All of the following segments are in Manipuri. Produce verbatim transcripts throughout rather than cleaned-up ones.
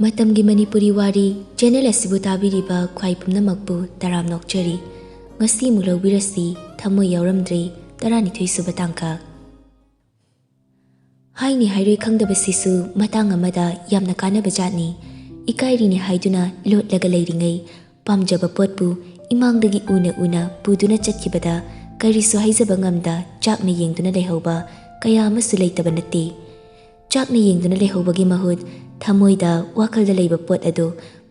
ꯃꯇꯝꯒꯤ ꯃꯅꯤꯄꯨꯔꯤ ꯋꯥꯔꯤ ꯆꯦꯅꯦꯜ ꯑꯁꯤꯕꯨ ꯇꯥꯕꯤꯔꯤꯕ ꯈ꯭ꯋꯥꯏ ꯄꯨꯝꯅꯃꯛꯄꯨ ꯇꯔꯥꯝꯅ ꯑꯣꯛꯆꯔꯤ꯫ ꯉꯁꯤ ꯑꯃꯨꯛ ꯂꯧꯕꯤꯔꯁꯤ, ꯊꯃꯣꯏ ꯌꯥꯎꯔꯝꯗ꯭ꯔꯦ, ꯇꯔꯥꯅꯤꯊꯣꯏ ꯁꯨꯕ ꯇꯥꯡꯀꯛ꯫ ꯍꯥꯏꯅꯤ ꯍꯥꯏꯔꯣꯏ ꯈꯪꯗꯕꯁꯤꯁꯨ ꯃꯇꯥꯡ ꯑꯃꯗ ꯌꯥꯝꯅ ꯀꯥꯟꯅꯕ ꯖꯥꯠꯅꯤ꯫ ꯏꯀꯥꯏꯔꯤꯅꯤ ꯍꯥꯏꯗꯨꯅ ꯂꯣꯠꯂꯒ ꯂꯩꯔꯤꯉꯩ, ꯄꯥꯝꯖꯕ ꯄꯣꯠꯄꯨ ꯏꯃꯥꯡꯗꯒꯤ ꯎꯅ ꯎꯅ ꯄꯨꯗꯨꯅ ꯆꯠꯈꯤꯕꯗ ꯀꯔꯤꯁꯨ ꯍꯥꯏꯖꯕ ꯉꯝꯗ ꯆꯥꯛꯅ ꯌꯦꯡꯗꯨꯅ ꯂꯩꯍꯧꯕ ꯀꯌꯥ ꯑꯃꯁꯨ ꯂꯩꯇꯕ ꯅꯠꯇꯦ꯫ ꯆꯥꯛꯅ ꯌꯦꯡꯗꯨꯅ ꯂꯩꯍꯧꯕꯒꯤ ꯃꯍꯨꯠ ꯊꯃꯣꯏꯗ, ꯋꯥꯈꯜꯗ ꯂꯩꯕ ꯄꯣꯠ ꯑꯗꯨ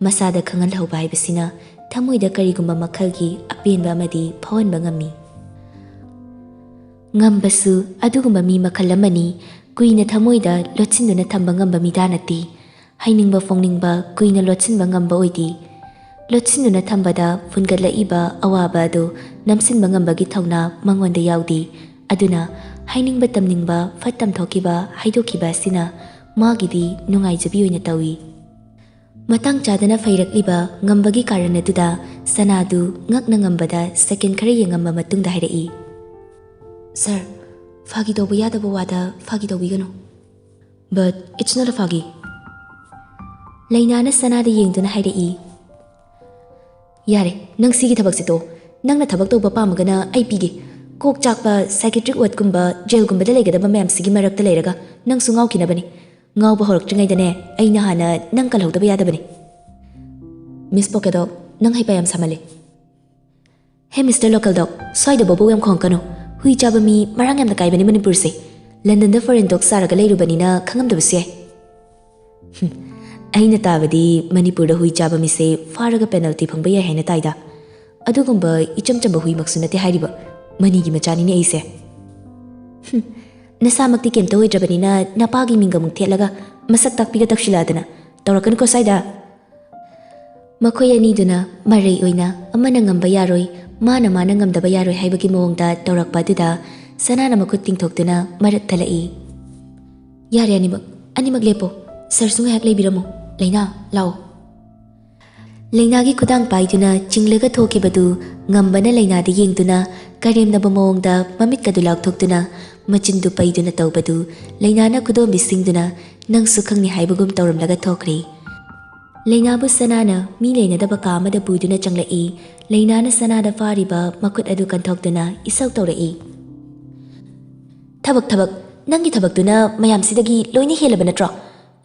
ꯃꯁꯥꯗ ꯈꯪꯍꯜꯍꯧꯕ ꯍꯥꯏꯕꯁꯤꯅ ꯊꯃꯣꯏꯗ ꯀꯔꯤꯒꯨꯝꯕ ꯃꯈꯜꯒꯤ ꯑꯄꯦꯟꯕ ꯑꯃꯗꯤ ꯐꯥꯎꯍꯟꯕ ꯉꯝꯃꯤ꯫ ꯉꯝꯕꯁꯨ ꯑꯗꯨꯒꯨꯝꯕ ꯃꯤ ꯃꯈꯜ ꯑꯃꯅꯤ꯫ ꯀꯨꯏꯅ ꯊꯃꯣꯏꯗ ꯂꯣꯠꯁꯤꯟꯗꯨꯅ ꯊꯝꯕ ꯉꯝꯕ ꯃꯤꯗꯥ ꯅꯠꯇꯦ꯫ ꯍꯥꯏꯅꯤꯡꯕ ꯐꯣꯡꯅꯤꯡꯕ ꯀꯨꯏꯅ ꯂꯣꯠꯁꯤꯟꯕ ꯉꯝꯕ ꯑꯣꯏꯗꯦ꯫ ꯂꯣꯠꯁꯤꯟꯗꯨꯅ ꯊꯝꯕꯗ ꯐꯨꯟꯒꯠꯂꯛꯏꯕ ꯑꯋꯥꯕ ꯑꯗꯨ ꯅꯝꯁꯤꯟꯕ ꯉꯝꯕꯒꯤ ꯊꯧꯅꯥ ꯃꯉꯣꯟꯗ ꯌꯥꯎꯗꯦ꯫ ꯑꯗꯨꯅ ꯍꯥꯏꯅꯤꯡꯕ ꯇꯝꯅꯤꯡꯕ ꯐꯠ ꯇꯝꯊꯣꯛꯈꯤꯕ, ꯍꯥꯏꯗꯣꯛꯈꯤꯕ ꯑꯁꯤꯅ ꯃꯥꯒꯤꯗꯤ ꯅꯨꯡꯉꯥꯏꯖꯕꯤ ꯑꯣꯏꯅ ꯇꯧꯏ꯫ ꯃꯇꯥꯡ ꯆꯥꯗꯅ ꯐꯩꯔꯛꯂꯤꯕ ꯉꯝꯕꯒꯤ ꯀꯥꯔꯟ ꯑꯗꯨꯗ ꯁꯅꯥꯗꯨ ꯉꯛꯅ ꯉꯝꯕꯗ ꯁꯦꯀꯦꯟ ꯈꯔ ꯌꯦꯡꯉꯝꯕ ꯃꯇꯨꯡꯗ ꯍꯥꯏꯔꯛꯏ, "ꯁꯥꯔ, ꯐꯥꯒꯤ ꯇꯧꯕ ꯌꯥꯗꯕ ꯋꯥꯗ ꯐꯥꯒꯤ ꯇꯧꯕꯤꯒꯅꯨ." "But it's not a ꯐꯥꯒꯤ." ꯂꯩꯅꯥꯅ ꯁꯅꯥꯗ ꯌꯦꯡꯗꯨꯅ ꯍꯥꯏꯔꯛꯏ, "ꯌꯥꯔꯦ, ꯅꯪ ꯁꯤꯒꯤ ꯊꯕꯛꯁꯦ ꯇꯣꯛꯑꯣ꯫ ꯅꯪꯅ ꯊꯕꯛ ꯇꯧꯕ ꯄꯥꯝꯃꯒꯅ ꯑꯩ ꯄꯤꯒꯦ꯫ ꯀꯣꯛ ꯆꯥꯛꯄ psychiatric ward ꯀꯨꯝꯕ ꯖꯦꯜꯒꯨꯝꯕꯗ ꯂꯩꯒꯗꯕ ꯃꯌꯥꯝꯁꯤꯒꯤ ꯃꯔꯛꯇ ꯂꯩꯔꯒ ꯅꯪꯁꯨ ꯉꯥꯎꯈꯤꯅꯕꯅꯤ꯫ ꯉꯥꯎꯕ ꯍꯧꯔꯛꯇ꯭ꯔꯤꯉꯩꯗꯅꯦ ꯑꯩꯅ ꯍꯥꯟꯅ ꯅꯪ ꯀꯜꯍꯧꯗꯕ ꯌꯥꯗꯕꯅꯤ꯫ Miss Polka Dot, ꯅꯪ ꯍꯩꯄꯥ ꯌꯥꯝ ꯁꯥꯃꯜꯂꯦ꯫ ꯍꯦ Mister Local Dog, ꯁ꯭ꯋꯥꯏꯗ ꯕꯣꯕꯣ ꯌꯥꯝ ꯈꯣꯡꯉꯛꯀꯅꯨ꯫ ꯍꯨꯏ ꯆꯥꯕ ꯃꯤ ꯃꯔꯥꯡ ꯌꯥꯝꯅ ꯀꯥꯏꯕꯅꯤ ꯃꯅꯤꯄꯨꯔꯁꯦ꯫ ꯂꯟꯗꯟꯗ foreign dog ꯆꯥꯔꯒ ꯂꯩꯔꯨꯕꯅꯤꯅ ꯈꯪꯉꯝꯗꯕꯁꯨ ꯌꯥꯏ꯫ ꯍꯨꯝ, ꯑꯩꯅ ꯇꯥꯕꯗꯤ ꯃꯅꯤꯄꯨꯔꯗ ꯍꯨꯏ ꯆꯥꯕ ꯃꯤꯁꯦ ꯐꯥꯔꯒ penalty ꯐꯪꯕ ꯌꯥꯏ ꯍꯥꯏꯅ ꯇꯥꯏꯗ꯫ ꯑꯗꯨꯒꯨꯝꯕ ꯏꯆꯝ ꯆꯝꯕ ꯍꯨꯏꯃꯛꯁꯨ ꯅꯠꯇꯦ ꯍꯥꯏꯔꯤꯕ꯫ ꯃꯅꯤꯒꯤ ꯃꯆꯥꯅꯤꯅꯦ ꯑꯩꯁꯦ꯫ ꯍꯨꯝ, ꯅꯁꯥꯃꯛꯇꯤ ꯀꯩꯝꯇ ꯑꯣꯏꯗ꯭ꯔꯕꯅꯤꯅ ꯅꯄꯥꯒꯤ ꯃꯤꯡꯒ ꯑꯃꯨꯛ ꯊꯦꯠꯂꯒ ꯃꯁꯛ ꯇꯥꯛꯄꯤꯒ ꯇꯧꯁꯤꯜꯂꯛꯑꯗꯅ꯫ ꯇꯧꯔꯛꯀꯅꯨꯀꯣ ꯁ꯭ꯋꯥꯏꯗ꯫ ꯃꯈꯣꯏ ꯑꯅꯤꯗꯨꯅ ꯃꯔꯩ ꯑꯣꯏꯅ ꯑꯃꯅ ꯉꯝꯕ ꯌꯥꯔꯣꯏ, ꯃꯥꯅ ꯃꯥꯅ ꯉꯝꯗꯕ ꯌꯥꯔꯣꯏ ꯍꯥꯏꯕꯒꯤ ꯃꯑꯣꯡꯗ ꯇꯧꯔꯛꯄ ꯑꯗꯨꯗ ꯁꯅꯥꯅ ꯃꯈꯨꯠ ꯇꯤꯡꯊꯣꯛꯇꯨꯅ ꯃꯔꯛ ꯊꯠꯂꯛꯏ꯫ "ꯌꯥꯔꯦ ꯑꯅꯤꯃꯛ, ꯑꯅꯤꯃꯛ ꯂꯦꯞꯄꯣ꯫ ꯁꯥꯔꯁꯨ ꯉꯥꯏꯍꯥꯛ ꯂꯩꯕꯤꯔꯝꯃꯣ꯫ ꯂꯩꯅꯥ, ꯂꯥꯛꯑꯣ꯫" ꯂꯩꯅꯥꯒꯤ ꯈꯨꯗꯥꯡ ꯄꯥꯏꯗꯨꯅ ꯆꯤꯡꯂꯒ ꯊꯣꯛꯈꯤꯕꯗꯨ ꯉꯝꯕꯅ ꯂꯩꯅꯥꯗ ꯌꯦꯡꯗꯨꯅ ꯀꯔꯦꯝꯅꯕ ꯃꯑꯣꯡꯗ ꯃꯃꯤꯠꯀꯗꯨ ꯂꯥꯎꯊꯣꯛꯇꯨꯅ ꯃꯆꯤꯟꯗꯨ ꯄꯩꯗꯨꯅ ꯇꯧꯕꯗꯨ ꯂꯩꯅꯥꯅ ꯈꯨꯗꯣꯝꯕꯤꯁꯤꯡꯗꯨꯅ ꯅꯪꯁꯨ ꯈꯪꯅꯤ ꯍꯥꯏꯕꯒꯨꯝ ꯇꯧꯔꯝꯂꯒ ꯊꯣꯛꯈ꯭ꯔꯦ꯫ ꯂꯩꯅꯥꯕꯨ ꯁꯅꯥꯅ ꯃꯤ ꯂꯩꯅꯗꯕ ꯀꯥ ꯑꯃꯗ ꯄꯨꯗꯨꯅ ꯆꯪꯂꯛꯏ꯫ ꯂꯩꯅꯥꯅ ꯁꯅꯥꯗ ꯐꯥꯔꯤꯕ ꯃꯈꯨꯠ ꯑꯗꯨ ꯀꯟꯊꯣꯛꯇꯨꯅ ꯏꯁꯧ ꯇꯧꯔꯛꯏ꯫ "ꯊꯕꯛ, ꯊꯕꯛ, ꯅꯪꯒꯤ ꯊꯕꯛꯇꯨꯅ ꯃꯌꯥꯝꯁꯤꯗꯒꯤ ꯂꯣꯏꯅ ꯍꯦꯜꯂꯕ ꯅꯠꯇ꯭ꯔꯣ?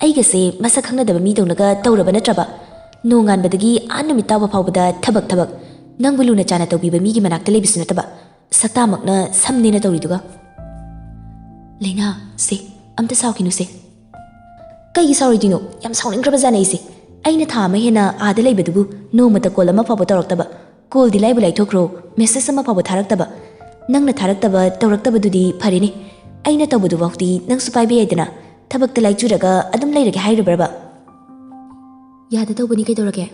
ꯑꯩꯒꯁꯦ ꯃꯁꯛ ꯈꯪꯅꯗꯕ ꯃꯤꯗꯧꯅꯒ ꯇꯧꯔꯕ ꯅꯠꯇ꯭ꯔꯕ? ꯅꯣꯡꯉꯥꯟꯕꯗꯒꯤ ꯑꯥ ꯅꯨꯃꯤꯠ ꯇꯥꯕ ꯐꯥꯎꯕꯗ ꯊꯕꯛ, ꯊꯕꯛ꯫ ꯅꯪꯕꯨ ꯂꯨꯅ ꯆꯥꯅ ꯇꯧꯕꯤꯕ ꯃꯤꯒꯤ ꯃꯅꯥꯛꯇ ꯂꯩꯕꯁꯨ ꯅꯠꯇꯕ, ꯁꯛꯇꯥꯃꯛꯅ ꯁꯝꯅꯦꯅ ꯇꯧꯔꯤꯗꯨꯒ꯫" "ꯂꯩꯅꯥ, ꯁꯦ, ꯑꯝꯇ ꯁꯥꯎꯈꯤꯅꯨꯁꯦ꯫" "ꯀꯩꯒꯤ ꯁꯥꯎꯔꯣꯏꯗꯣꯏꯅꯣ? ꯌꯥꯝ ꯁꯥꯎꯅꯤꯡꯈ꯭ꯔꯕ ꯖꯥꯠꯅꯦ ꯑꯩꯁꯦ꯫ ꯑꯩꯅ ꯊꯥ ꯑꯃ ꯍꯦꯟꯅ ꯑꯥꯗ ꯂꯩꯕꯗꯨꯕꯨ ꯅꯣꯡꯃꯇ ꯀꯣꯜ ꯑꯃ ꯐꯥꯎꯕ ꯇꯧꯔꯛꯇꯕ꯫ ꯀꯣꯜꯗꯤ ꯂꯥꯏꯕꯨ ꯂꯥꯏꯊꯣꯛꯈ꯭ꯔꯣ, ꯃꯦꯁꯦꯖ ꯑꯃ ꯐꯥꯎꯕ ꯊꯥꯔꯛꯇꯕ꯫ ꯅꯪꯅ ꯊꯥꯔꯛꯇꯕ, ꯇꯧꯔꯛꯇꯕꯗꯨꯗꯤ ꯐꯔꯦꯅꯦ꯫ ꯑꯩꯅ ꯇꯧꯕꯗꯨꯐꯥꯎꯗꯤ ꯅꯪꯁꯨ ꯄꯥꯏꯕ ꯌꯥꯏꯗꯅ꯫ ꯊꯕꯛꯇ ꯂꯥꯏꯆꯨꯔꯒ ꯑꯗꯨꯝ ꯂꯩꯔꯒꯦ ꯍꯥꯏꯔꯤꯕ꯭ꯔꯕ?" "ꯌꯥꯗ ꯇꯧꯕꯅꯤ, ꯀꯩꯗꯧꯔꯒꯦ?"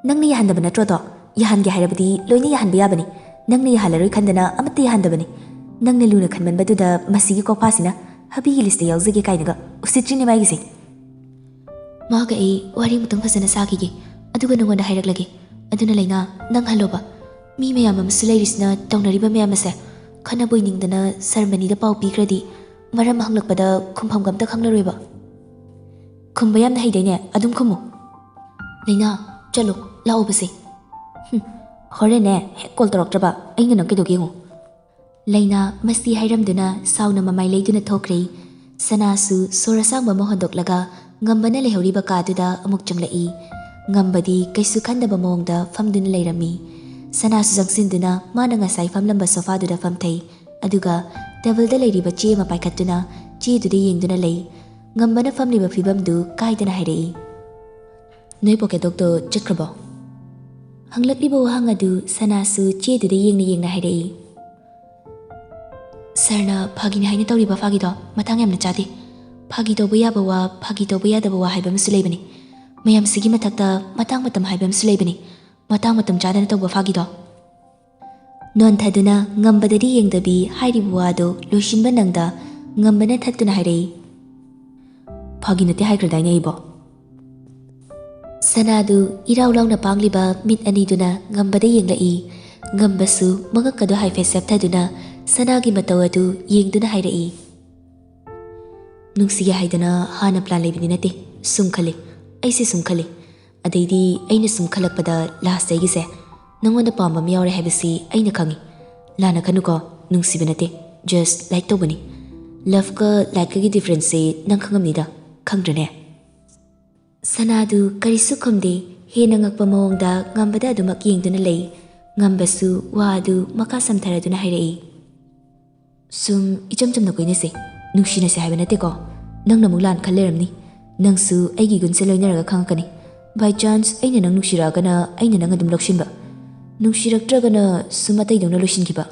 "ꯅꯪꯅ ꯌꯥꯍꯟꯗꯕ ꯅꯠꯇ꯭ꯔꯣꯗꯣ? ꯌꯥꯍꯟꯒꯦ ꯍꯥꯏꯔꯕꯗꯤ ꯂꯣꯏꯅ ꯌꯥꯍꯟꯕ ꯌꯥꯕꯅꯤ꯫ ꯅꯪꯅ ꯌꯥꯍꯜꯂꯔꯣꯏ ꯈꯟꯗꯅ ꯑꯃꯠꯇ ꯌꯥꯍꯟꯗꯕꯅꯤ꯫ ꯅꯪꯅ ꯂꯨꯅ ꯈꯟꯃꯟꯕꯗꯨꯗ ꯃꯁꯤꯒꯤ ꯀꯣꯛꯐꯥꯁꯤꯅ ꯍꯕꯤꯒꯤ ꯂꯤꯁꯇ ꯌꯥꯎꯖꯒꯦ ꯀꯥꯏꯅꯒ ꯎꯁꯤꯠꯇ꯭ꯔꯤꯅꯦ ꯃꯥꯏꯒꯤꯁꯦ꯫" "ꯃꯥꯒ ꯑꯩ ꯋꯥꯔꯤ ꯑꯃꯨꯛꯇꯪ ꯐꯖꯅ ꯁꯥꯈꯤꯒꯦ, ꯑꯗꯨꯒ ꯅꯉꯣꯟꯗ ꯍꯥꯏꯔꯛꯂꯒꯦ꯫ ꯑꯗꯨꯅ ꯂꯩꯅꯥ, ꯅꯪ ꯍꯜꯂꯣꯕ꯫ ꯃꯤ ꯃꯌꯥꯝ ꯑꯃꯁꯨ ꯂꯩꯔꯤꯁꯤꯅ ꯇꯧꯅꯔꯤꯕ ꯃꯌꯥꯝ ꯑꯁꯦ꯫ ꯈꯠꯅꯕꯣꯏ ꯅꯤꯡꯗꯅ ꯁꯔꯃꯅꯤꯗ ꯄꯥꯎ ꯄꯤꯈ꯭ꯔꯗꯤ ꯃꯔꯝ ꯍꯪꯂꯛꯄꯗ ꯈꯨꯝꯐꯝꯒ ꯑꯝꯇ ꯈꯪꯂꯔꯣꯏꯕ꯫" "ꯈꯨꯝꯕ ꯌꯥꯝꯅ ꯍꯩꯗꯥꯏꯅꯦ, ꯑꯗꯨꯝ ꯈꯨꯝꯃꯨ꯫" "ꯂꯩꯅꯥ, ꯆꯠꯂꯣ, ꯂꯥꯛꯑꯣꯕꯁꯦ꯫" "ꯍꯨꯝ, ꯍꯣꯔꯦꯟꯅꯦ ꯍꯦꯛ ꯀꯣꯜ ꯇꯧꯔꯛꯇ꯭ꯔꯕ ꯑꯩꯅ ꯅꯪ ꯀꯩꯗꯧꯒꯦ ꯌꯦꯡꯉꯨ꯫" ꯂꯩꯅꯥ ꯃꯁꯤ ꯍꯥꯏꯔꯝꯗꯨꯅ ꯁꯥꯎꯅ ꯃꯃꯥꯏ ꯂꯩꯗꯨꯅ ꯊꯣꯛꯈ꯭ꯔꯦ꯫ ꯁꯅꯥꯁꯨ ꯁꯣꯔ ꯑꯁꯥꯡꯕ ꯑꯃ ꯍꯣꯟꯗꯣꯛꯂꯒ ꯉꯝꯕꯅ ꯂꯩꯍꯧꯔꯤꯕ ꯀꯥꯗꯨꯗ ꯑꯃꯨꯛ ꯆꯪꯂꯛꯏ꯫ ꯉꯝꯕꯗꯤ ꯀꯩꯁꯨ ꯈꯟꯗꯕ ꯃꯑꯣꯡꯗ ꯐꯝꯗꯨꯅ ꯂꯩꯔꯝꯃꯤ꯫ ꯁꯅꯥꯁꯨ ꯆꯪꯁꯤꯟꯗꯨꯅ ꯃꯥꯅ ꯉꯁꯥꯏ ꯐꯝꯂꯝꯕ ꯁꯣꯐꯥꯗꯨꯗ ꯐꯝꯊꯩ꯫ ꯑꯗꯨꯒ ꯇꯦꯕꯜꯗ ꯂꯩꯔꯤꯕ ꯆꯦ ꯑꯃ ꯄꯥꯏꯈꯠꯇꯨꯅ ꯆꯦꯗꯨꯗ ꯌꯦꯡꯗꯨꯅ ꯂꯩ꯫ ꯉꯝꯕꯅ ꯐꯝꯂꯤꯕ ꯐꯤꯕꯝꯗꯨ ꯀꯥꯏꯗꯅ ꯍꯥꯏꯔꯛꯏ꯫ "ꯅꯣꯏ ꯄꯣꯀꯦꯠ ꯗꯣꯛꯇꯣ ꯆꯠꯈ꯭ꯔꯕꯣ?" ꯍꯪꯂꯛꯂꯤꯕ ꯋꯥꯍꯪ ꯑꯗꯨ ꯁꯅꯥꯁꯨ ꯆꯦꯗꯨꯗ ꯌꯦꯡꯅ ꯌꯦꯡꯅ ꯍꯥꯏꯔꯛꯏ꯫ "ꯁꯥꯔꯅ ꯐꯥꯒꯤꯅꯤ ꯍꯥꯏꯅ ꯇꯧꯔꯤꯕ ꯐꯥꯒꯤꯗꯣ ꯃꯇꯥꯡ ꯌꯥꯝꯅ ꯆꯥꯗꯦ꯫ ꯐꯥꯒꯤ ꯇꯧꯕ ꯌꯥꯕ ꯋꯥ, ꯐꯥꯒꯤ ꯇꯧꯕ ꯌꯥꯗꯕ ꯋꯥ ꯍꯥꯏꯕ ꯑꯃꯁꯨ ꯂꯩꯕꯅꯤ꯫ ꯃꯌꯥꯝꯁꯤꯒꯤ ꯃꯊꯛꯇ ꯃꯇꯥꯡ ꯃꯇꯝ ꯍꯥꯏꯕ ꯑꯃꯁꯨ ꯂꯩꯕꯅꯤ꯫ ꯃꯇꯥꯡ ꯃꯇꯝ ꯆꯥꯗꯅ ꯇꯧꯕ ꯐꯥꯒꯤꯗꯣ꯫" ꯅꯣꯟꯊꯗꯨꯅ ꯉꯝꯕꯗꯗꯤ ꯌꯦꯡꯗꯕꯤ ꯍꯥꯏꯔꯤꯕ ꯋꯥꯗꯨ ꯂꯣꯏꯁꯤꯟꯕ ꯅꯪꯗ ꯉꯝꯕꯅ ꯊꯠꯇꯨꯅ ꯍꯥꯏꯔꯛꯏ꯫ "ꯐꯥꯒꯤ ꯅꯠꯇꯦ ꯍꯥꯏꯈ꯭ꯔꯗꯥꯏꯅꯦ ꯑꯩꯕꯣ?" ꯁꯅꯥꯗꯨ ꯏꯔꯥꯎ ꯂꯥꯎꯅ ꯄꯥꯡꯂꯤꯕ ꯃꯤꯠ ꯑꯅꯤꯗꯨꯅ ꯉꯝꯕꯗ ꯌꯦꯡꯂꯛꯏ꯫ ꯉꯝꯕꯁꯨ ꯃꯉꯛ ꯑꯗꯨ ꯍꯥꯏꯐꯦꯠ ꯁꯦꯞꯊꯗꯨꯅ ꯁꯅꯥꯒꯤ ꯃꯇꯧ ꯑꯗꯨ ꯌꯦꯡꯗꯨꯅ ꯍꯥꯏꯔꯛꯏ꯫ "ꯅꯨꯡꯁꯤꯒꯦ ꯍꯥꯏꯗꯅ ꯍꯥꯟꯅ ꯄ꯭ꯂꯥꯟ ꯂꯩꯕꯗꯤ ꯅꯠꯇꯦ, ꯁꯨꯝ ꯈꯜꯂꯤ꯫ ꯑꯩꯁꯦ ꯁꯨꯝ ꯈꯜꯂꯤ꯫ ꯑꯗꯩꯗꯤ ꯑꯩꯅ ꯁꯨꯝ ꯈꯜꯂꯛꯄꯗ ꯂꯥꯁꯇ ꯑꯩꯒꯤꯁꯦ ꯅꯪꯉꯣꯟꯗ ꯄꯥꯝꯕ ꯑꯃ ꯌꯥꯎꯔꯦ ꯍꯥꯏꯕꯁꯤ ꯑꯩꯅ ꯈꯪꯉꯤ꯫ ꯂꯥꯟꯅ ꯈꯟꯅꯨꯀꯣ, ꯅꯨꯡꯁꯤꯕ ꯅꯠꯇꯦ, just like ꯇꯧꯕꯅꯤ꯫ ꯂꯚꯀ ꯂꯥꯏꯛꯀꯒꯤ ꯗꯤꯐ꯭ꯔꯦꯟꯁꯁꯦ ꯅꯪ ꯈꯪꯉꯝꯅꯤꯗ, ꯈꯪꯗ꯭ꯔꯅꯦ? ꯁꯅꯥꯗꯨ ꯀꯔꯤꯁꯨ ꯈꯨꯝꯗꯦ꯫ ꯍꯦꯟꯅ ꯉꯛꯄ ꯃꯑꯣꯡꯗ ꯉꯝꯕꯗ ꯑꯗꯨꯃꯛ ꯌꯦꯡꯗꯨꯅ ꯂꯩ꯫ ꯉꯝꯕꯁꯨ ꯋꯥ ꯑꯗꯨ ꯃꯈꯥ ꯁꯝꯊꯔꯗꯨꯅ ꯍꯥꯏꯔꯛꯏ꯫ ꯁꯨꯝ ꯏꯆꯝ ꯆꯝꯅ ꯀꯣꯏꯅꯁꯦ, ꯅꯨꯡꯁꯤꯅꯁꯦ ꯍꯥꯏꯕ ꯅꯠꯇꯦꯀꯣ꯫ ꯅꯪꯅ ꯑꯃꯨꯛ ꯂꯥꯟ ꯈꯜ ꯂꯩꯔꯝꯅꯤ꯫ ꯅꯪꯁꯨ ꯑꯩꯒꯤ ꯒꯨꯟꯁꯦ ꯂꯣꯏꯅꯔꯒ ꯈꯪꯉꯛꯀꯅꯤ꯫ By chance ꯑꯩꯅ ꯅꯪ ꯅꯨꯡꯁꯤꯔꯛꯑꯒꯅ ꯑꯩꯅ ꯅꯪ ꯑꯗꯨꯝ ꯂꯧꯁꯤꯟꯕ, ꯅꯨꯡꯁꯤꯔꯛꯇ꯭ꯔꯒꯅ ꯁꯨꯝ ꯑꯇꯩꯗꯧꯅ ꯂꯣꯏꯁꯤꯟꯈꯤꯕ꯫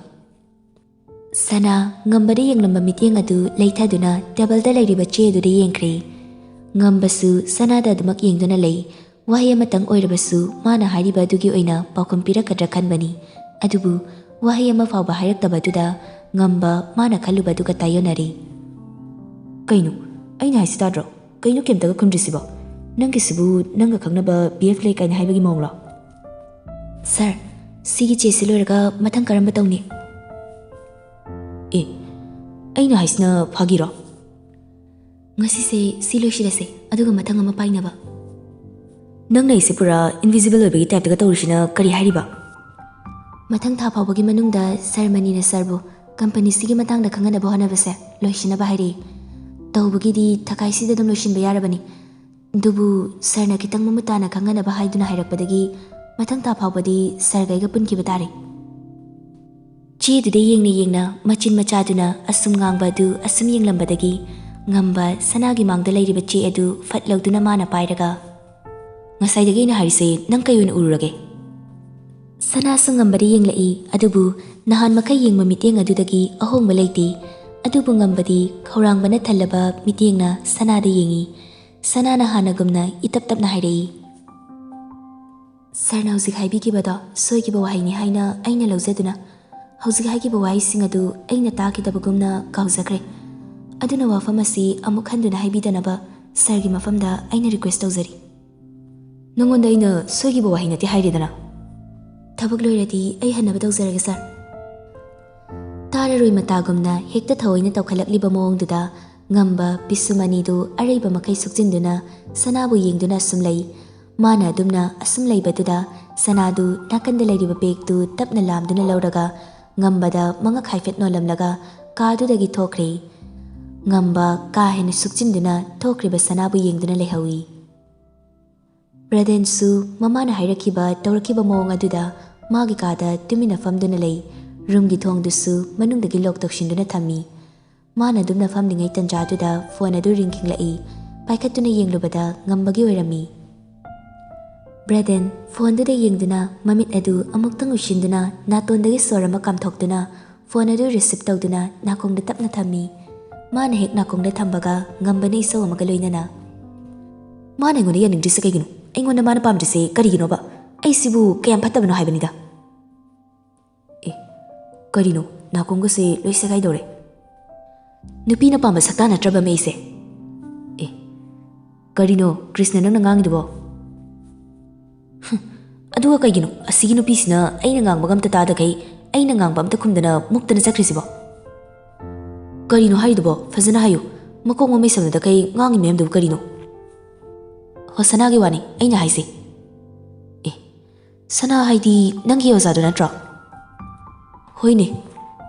ꯁꯅꯥ ꯉꯝꯕꯗ ꯌꯦꯡꯂꯝꯕ ꯃꯤꯠꯌꯦꯡ ꯑꯗꯨ ꯂꯩꯊꯗꯨꯅ ꯇꯦꯕꯜꯗ ꯂꯩꯔꯤꯕ ꯆꯦ ꯑꯗꯨꯗ ꯌꯦꯡꯈ꯭ꯔꯦ꯫ ꯉꯝꯕꯁꯨ ꯁꯅꯥꯗ ꯑꯗꯨꯃꯛ ꯌꯦꯡꯗꯨꯅ ꯂꯩ꯫ ꯋꯥꯍꯩ ꯑꯃꯇꯪ ꯑꯣꯏꯔꯕꯁꯨ ꯃꯥꯅ ꯍꯥꯏꯔꯤꯕ ꯑꯗꯨꯒꯤ ꯑꯣꯏꯅ ꯄꯥꯎꯈꯨꯝ ꯄꯤꯔꯛꯀꯗ꯭ꯔꯥ ꯈꯟꯕꯅꯤ꯫ ꯑꯗꯨꯕꯨ ꯋꯥꯍꯩ ꯑꯃ ꯐꯥꯎꯕ ꯍꯥꯏꯔꯛꯇꯕꯗꯨꯗ ꯉꯝꯕ ꯃꯥꯅ ꯈꯜꯂꯨꯕ ꯑꯗꯨꯒ ꯇꯥꯏꯌꯣꯟꯅꯔꯦ꯫ ꯀꯩꯅꯣ? ꯑꯩꯅ ꯍꯥꯏꯁꯤ ꯇꯥꯗ꯭ꯔꯣ? ꯀꯩꯅꯣ ꯀꯩꯝꯇꯒ ꯈꯨꯝꯗ꯭ꯔꯤꯁꯤꯕꯣ? ꯅꯪꯒꯤꯁꯤꯕꯨ ꯅꯪꯒ ꯈꯪꯅꯕ ꯕꯤ ꯑꯦꯐ ꯂꯩ ꯀꯥꯏꯅ ꯍꯥꯏꯕꯒꯤ ꯃꯑꯣꯡꯂꯣ? ꯁꯥꯔ, ꯁꯤꯒꯤ ꯆꯦꯁꯤ ꯂꯣꯏꯔꯒ ꯃꯊꯪ ꯀꯔꯝꯕ ꯇꯧꯅꯤ? ꯑꯦ, ꯑꯩꯅ ꯍꯥꯏꯁꯤꯅ ꯐꯥꯒꯤꯔꯣ? ꯉꯁꯤꯁꯦ ꯁꯤ ꯂꯣꯏꯁꯤꯜꯂꯁꯦ, ꯑꯗꯨꯒ ꯃꯊꯪ ꯑꯃ ꯄꯥꯏꯅꯕ꯫ ꯅꯪꯅ ꯑꯩꯁꯦ ꯄꯨꯔꯥ ꯏꯟꯚꯤꯖꯤꯕꯜ ꯑꯣꯏꯕꯒꯤ ꯇꯥꯏꯞꯇꯒ ꯇꯧꯔꯤꯁꯤꯅ ꯀꯔꯤ ꯍꯥꯏꯔꯤꯕ? ꯃꯊꯪ ꯊꯥ ꯐꯥꯎꯕꯒꯤ ꯃꯅꯨꯡꯗ ꯁꯔꯃꯅꯤꯅ ꯁꯥꯔꯕꯨ ꯀꯝꯄꯅꯤꯁꯤꯒꯤ ꯃꯇꯥꯡꯗ ꯈꯪꯍꯟꯅꯕ ꯍꯣꯠꯅꯕꯁꯦ ꯂꯣꯏꯁꯤꯟꯅꯕ ꯍꯥꯏꯔꯛꯏ꯫ ꯇꯧꯕꯒꯤꯗꯤ ꯊꯈꯥꯏꯁꯤꯗ ꯑꯗꯨꯝ ꯂꯣꯏꯁꯤꯟꯕ ꯌꯥꯔꯕꯅꯤ꯫ ꯑꯗꯨꯕꯨ ꯁꯥꯔꯅ ꯈꯤꯇꯪ ꯃꯃꯨꯠ ꯇꯥꯅ ꯈꯪꯍꯟꯅꯕ ꯍꯥꯏꯗꯨꯅ ꯍꯥꯏꯔꯛꯄꯗꯒꯤ ꯃꯊꯪ ꯊꯥ ꯐꯥꯎꯕꯗꯤ ꯁꯥꯔꯒ ꯑꯩꯒ ꯄꯨꯟꯈꯤꯕ ꯇꯥꯔꯦ꯫ ꯆꯦꯗꯨꯗ ꯌꯦꯡꯅ ꯌꯦꯡꯅ ꯃꯆꯤꯟ ꯃꯆꯥꯗꯨꯅ ꯑꯁꯨꯝ ꯉꯥꯡꯕ ꯑꯗꯨ ꯑꯁꯨꯝ ꯌꯦꯡꯂꯝꯕꯗꯒꯤ ꯉꯝꯕ ꯁꯅꯥꯒꯤ ꯃꯥꯡꯗ ꯂꯩꯔꯤꯕ ꯆꯦ ꯑꯗꯨ ꯐꯠ ꯂꯧꯗꯨꯅ ꯃꯥꯅ ꯄꯥꯏꯔꯒ, "ꯉꯁꯥꯏꯗꯒꯤ ꯑꯩꯅ ꯍꯥꯏꯔꯤꯁꯦ ꯅꯪ ꯀꯩ ꯑꯣꯏꯅ ꯎꯔꯨꯔꯒꯦ?" ꯁꯅꯥꯁꯨ ꯉꯝꯕꯗ ꯌꯦꯡꯂꯛꯏ, ꯑꯗꯨꯕꯨ ꯅꯍꯥꯟ ꯃꯈꯩ ꯌꯦꯡꯕ ꯃꯤꯠꯌꯦꯡ ꯑꯗꯨꯗꯒꯤ ꯑꯍꯣꯡꯕ ꯂꯩꯇꯦ꯫ ꯑꯗꯨꯕꯨ ꯉꯝꯕꯗꯤ ꯈꯧꯔꯥꯡꯕꯅ ꯊꯜꯂꯕ ꯃꯤꯠꯌꯦꯡꯅ ꯁꯅꯥꯗ ꯌꯦꯡꯏ꯫ ꯁꯅꯥꯅ ꯍꯥꯟꯅꯒꯨꯝꯅ ꯏꯇꯞ ꯇꯞꯅ ꯍꯥꯏꯔꯛꯏ꯫ ꯁꯥꯔꯅ ꯍꯧꯖꯤꯛ ꯍꯥꯏꯕꯤꯈꯤꯕꯗꯣ ꯁꯣꯏꯈꯤꯕ ꯋꯥꯍꯩꯅꯤ ꯍꯥꯏꯅ ꯑꯩꯅ ꯂꯧꯖꯗꯨꯅ ꯍꯧꯖꯤꯛ ꯍꯥꯏꯈꯤꯕ ꯋꯥꯍꯩꯁꯤꯡ ꯑꯗꯨ ꯑꯩꯅ ꯇꯥꯈꯤꯗꯕꯒꯨꯝꯅ ꯀꯥꯎꯖꯈ꯭ꯔꯦ꯫ ꯑꯗꯨꯅ ꯋꯥꯐꯝ ꯑꯁꯤ ꯑꯃꯨꯛ ꯍꯟꯗꯨꯅ ꯍꯥꯏꯕꯤꯗꯅꯕ ꯁꯥꯔꯒꯤ ꯃꯐꯝꯗ ꯑꯩꯅ ꯔꯤꯀ꯭ꯋꯦꯁ ꯇꯧꯖꯔꯤ꯫ ꯅꯉꯣꯟꯗ ꯑꯩꯅ ꯁꯣꯏꯈꯤꯕ ꯋꯥꯍꯩ ꯅꯠꯇꯦ ꯍꯥꯏꯔꯦꯗꯅ꯫ ꯊꯕꯛ ꯂꯣꯏꯔꯗꯤ ꯑꯩ ꯍꯟꯅꯕ ꯇꯧꯖꯔꯒꯦ, ꯁꯥꯔ꯫ ꯇꯥꯔꯔꯣꯏ ꯃꯇꯥꯒꯨꯝꯅ ꯍꯦꯛꯇ ꯊꯑꯣꯏꯅ ꯇꯧꯈꯠꯂꯛꯂꯤꯕ ꯃꯑꯣꯡꯗꯨꯗ ꯉꯝꯕ ꯄꯤꯁꯨꯝ ꯑꯅꯤꯗꯨ ꯑꯔꯩꯕ ꯃꯈꯩ ꯁꯨꯛꯆꯤꯟꯗꯨꯅ ꯁꯅꯥꯕꯨ ꯌꯦꯡꯗꯨꯅ ꯑꯁꯨꯝ ꯂꯩ꯫ ꯃꯥꯅ ꯑꯗꯨꯝꯅ ꯑꯁꯨꯝ ꯂꯩꯕꯗꯨꯗ ꯁꯅꯥꯗꯨ ꯅꯥꯀꯟꯗ ꯂꯩꯔꯤꯕ ꯕꯦꯒꯇꯨ ꯇꯞꯅ ꯂꯥꯝꯗꯨꯅ ꯂꯧꯔꯒ ꯉꯝꯕꯗ ꯃꯉꯛ ꯍꯥꯏꯐꯦꯠ ꯅꯣꯜꯂꯝꯂꯒ ꯀꯥꯗꯨꯗꯒꯤ ꯊꯣꯛꯈ꯭ꯔꯦ꯫ ꯉꯝꯕ ꯀꯥ ꯍꯦꯟꯅ ꯁꯨꯛꯆꯤꯟꯗꯨꯅ ꯊꯣꯛꯈ꯭ꯔꯤꯕ ꯁꯅꯥꯕꯨ ꯌꯦꯡꯗꯨꯅ ꯂꯩꯍꯧꯏ꯫ ꯕ꯭ꯔꯗꯦꯟꯁꯨ ꯃꯃꯥꯅ ꯍꯥꯏꯔꯛꯈꯤꯕ ꯇꯧꯔꯛꯈꯤꯕ ꯃꯑꯣꯡ ꯑꯗꯨꯗ ꯃꯥꯒꯤ ꯀꯥꯗ ꯇꯨꯃꯤꯟꯅ ꯐꯝꯗꯨꯅ ꯂꯩ꯫ ꯔꯨꯝꯒꯤ ꯊꯣꯡꯗꯨꯁꯨ ꯃꯅꯨꯡꯗꯒꯤ ꯂꯣꯛ ꯇꯧꯁꯤꯟꯗꯨꯅ ꯊꯝꯃꯤ꯫ ꯃꯥꯅ ꯑꯗꯨꯝꯅ ꯐꯝꯂꯤꯉꯩ ꯇꯟꯖꯥꯗꯨꯗ ꯐꯣꯟ ꯑꯗꯨ ꯔꯤꯡ ꯈꯤꯡꯂꯛꯏ꯫ ꯄꯥꯏꯈꯠꯇꯨꯅ ꯌꯦꯡꯂꯨꯕꯗ ꯉꯝꯕꯒꯤ ꯑꯣꯏꯔꯝꯃꯤ꯫ ꯕ꯭ꯔꯗꯦꯟ ꯐꯣꯟꯗꯨꯗ ꯌꯦꯡꯗꯨꯅ ꯃꯃꯤꯠ ꯑꯗꯨ ꯑꯃꯨꯛꯇꯪ ꯎꯏꯁꯤꯟꯗꯨꯅ ꯅꯥꯇꯣꯟꯗꯒꯤ ꯁꯣꯔ ꯑꯃ ꯀꯥꯝꯊꯣꯛꯇꯨꯅ ꯐꯣꯟ ꯑꯗꯨ ꯔꯤꯁꯤꯞ ꯇꯧꯗꯨꯅ ꯅꯥꯀꯣꯡꯗ ꯇꯞꯅ ꯊꯝꯃꯤ꯫ ꯃꯥꯅ ꯍꯦꯛ ꯅꯥꯀꯣꯡꯗ ꯊꯝꯕꯒ ꯉꯝꯕꯅ ꯏꯁꯧ ꯑꯃꯒ ꯂꯣꯏꯅꯅ, "ꯃꯥꯅ ꯑꯩꯉꯣꯟꯗ ꯌꯥꯅꯤꯡꯗ꯭ꯔꯤꯁꯦ ꯀꯩꯒꯤꯅꯣ? ꯑꯩꯉꯣꯟꯗ ꯃꯥꯅ ꯄꯥꯝꯗ꯭ꯔꯤꯁꯦ ꯀꯔꯤꯒꯤꯅꯣꯕ? ꯑꯩꯁꯤꯕꯨ ꯀꯌꯥꯝ ꯐꯠꯇꯕꯅꯣ ꯍꯥꯏꯕꯅꯤꯗ"꯫ ꯑꯦ, ꯀꯔꯤꯅꯣ? ꯅꯥꯀꯣꯡꯒꯁꯦ ꯂꯣꯏ ꯁꯦꯒꯥꯏꯗꯧꯔꯦ꯫ ꯅꯨꯄꯤꯅ ꯄꯥꯝꯕ ꯁꯛꯇꯥ ꯅꯠꯇ꯭ꯔꯕ ꯃꯩꯁꯦ? ꯑꯦ, ꯀꯔꯤꯅꯣ ꯀ꯭ꯔꯤꯁꯅ ꯅꯪꯅ ꯉꯥꯡꯉꯤꯗꯨꯕꯣ? ꯍꯨꯝ, ꯑꯗꯨꯒ ꯀꯩꯒꯤꯅꯣ ꯑꯁꯤꯒꯤ ꯅꯨꯄꯤꯁꯤꯅ ꯑꯩꯅ ꯉꯥꯡꯕꯒ ꯑꯝꯇ ꯇꯥꯗꯈꯩ ꯑꯩꯅ ꯉꯥꯡꯕ ꯑꯝꯇ ꯈꯨꯝꯗꯅ ꯃꯨꯛꯇꯅ ꯆꯠꯈ꯭ꯔꯤꯁꯤꯕꯣ? ꯀꯔꯤꯅꯣ ꯍꯥꯏꯔꯤꯗꯨꯕꯣ? ꯐꯖꯅ ꯍꯥꯏꯌꯨ꯫ ꯃꯀꯣꯛ ꯃꯃꯩ ꯁꯝꯅꯗꯈꯩ ꯉꯥꯡꯉꯤ ꯃꯌꯥꯝꯗꯨꯕꯨ ꯀꯔꯤꯅꯣ? ꯍꯣꯁꯅꯥꯒꯤ ꯋꯥꯅꯤ ꯑꯩꯅ ꯍꯥꯏꯁꯦ꯫ ꯑꯦ, ꯁꯅꯥ ꯍꯥꯏꯗꯤ ꯅꯪꯒꯤ ꯑꯣꯖꯥꯗꯣ ꯅꯠꯇ꯭ꯔꯣ? ꯍꯣꯏꯅꯦ꯫